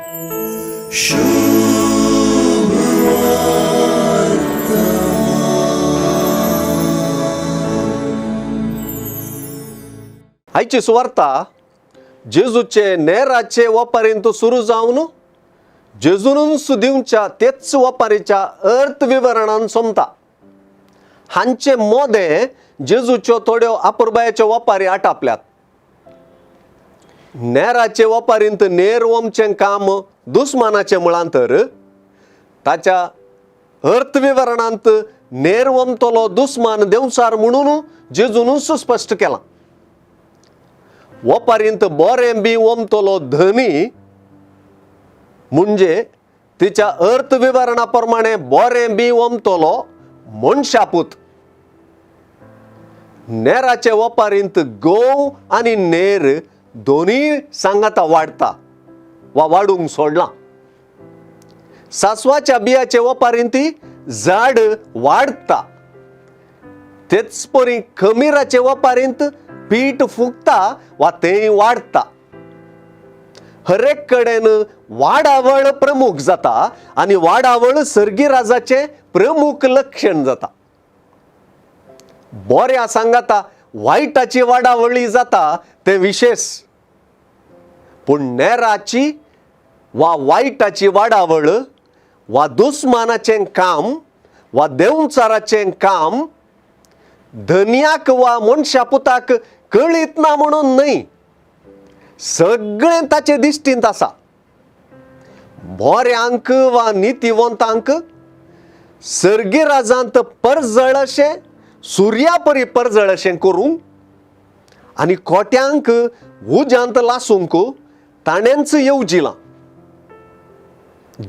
आयची सुवार्ता जेजूचे नेराचे वपारींत सुरू जावन जेजूनच दिवच्या तेच वपारीच्या अर्थ विवरणान सोमता. हांचे मोदे जेजूच्यो थोड्यो अपुरबायेच्यो वपारी आटापल्यात. नेराचे वपारींत नेर ओमचें काम दुस्मानाचें म्हळां तर ताच्या अर्थ विवरणांत नेर ओमतलो दुस्मान देंवचार म्हणून जेजूनच स्पश्ट केलां. वपारींत बरें बी ओमतलो धनी म्हणजे तिच्या अर्थ विवरणा प्रमाणे बरें बी ओमतलो मनशापूत. नेराचे वपारींत गोव आनी नेर दोनूय सांगाता वाडटा वा वाडूंक सोडलां. सासवाच्या बियाचे वपारींत झाड वाडटा, तेच परी खमीराचे वपारींत पीठ फुगता वा तें वाडटा. हरेक कडेन वाडावळ प्रमुख जाता आनी वाडावळ सर्गीराजाचें प्रमुख लक्षण जाता. बऱ्या सांगाता वायटाची वाडावळी जाता तें विशेश, पूण नेराची वा वायटाची वाडावळ वा दुस्मानाचें काम वा देंवचाराचें काम धनयाक वा मनशा पुताक कळीत ना म्हणून न्हय, सगळें ताचे दिश्टींत आसा. बऱ्यांक वा नितीवंतांक सर्गीराजांत परजळ अशें सुर्या परी परजळ अशें करूंक आनी खोट्यांक उज्यांत लासूंक ताणेंच येवजिलां.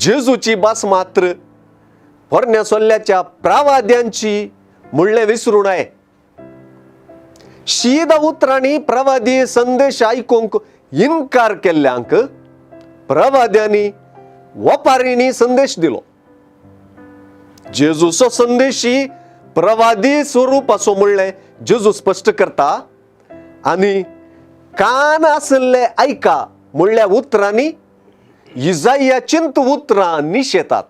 जेजूची भास मात्र पोरण्या सोल्ल्याच्या प्रवाद्यांची म्हणलें विसरूं नये. शीद उतरांनी प्रवादी संदेश आयकूंक इनकार केल्ल्यांक प्रवाद्यांनी वपारींनी संदेश दिलो. जेजूचो संदेशी प्रवादी स्वरूप असो म्हणलें जेजू स्पश्ट करता आनी कान आशिल्ले आयका म्हणल्या उतरांनी इजाइया चिंत उतरां निशेतात.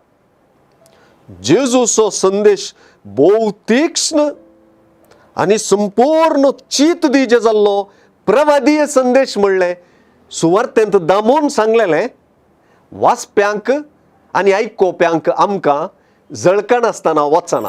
जेजूचो संदेश भोव तीक्ष्ण आनी संपूर्ण चीत दिजे जाल्लो प्रवादीय संदेश म्हणलें सुवार्तेंत दामून सांगलेलें वाचप्यांक आनी आयकोप्यांक आमकां जळकणासतना वचना.